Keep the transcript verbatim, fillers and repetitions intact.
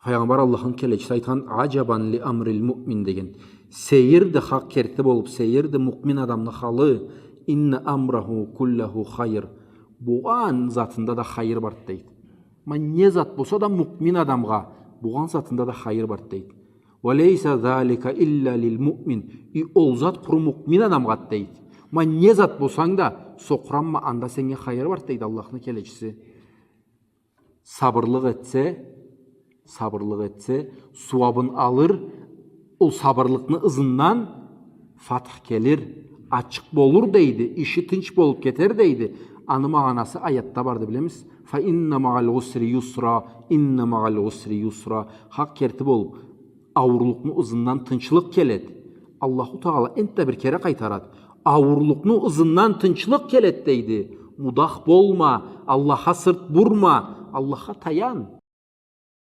Пайгъамбар, Аллахны келечиси, айтхан: «Аджабан ли амрил муъмин», — деген. Сейирди, хакъ керти болуп, сейирди муъмин адамны халы. «Инна амраху куллаху хайр». Богъан затында да хайыр барды, дейди. Ма не зат болса да муъмин адамгъа, богъан затында да хайыр барды, дейди. «Ва лейса залика илля лил муъмин». И ол зат къуру муъмин адамгъады, дейди. Ма не зат болсанг да, сокъуранма, анда сеннге хайыр барды, дейди Аллахны келечиси. Сабырлыкъ этсе, сабырлыкъ этсе, сууабын алыр, ол сабырлыкъны ызындан фатх келир, ачыкъ болур, дейди, иши тынч болуп кетер, дейди. Аны магъанасы аятда барды, билемиз. «Фа инна маъал усри юсра, инна маъал усри юсра». Хакъ керти болуп, ауурлукъну ызындан тынчлыкъ келеди. Аллаху Тагъала энтда бир кере къайтарады. Ауурлукъну ызындан тынчлыкъ келеди, дейди. Мудах болма, Аллахха сырт бурма, Аллахха таян.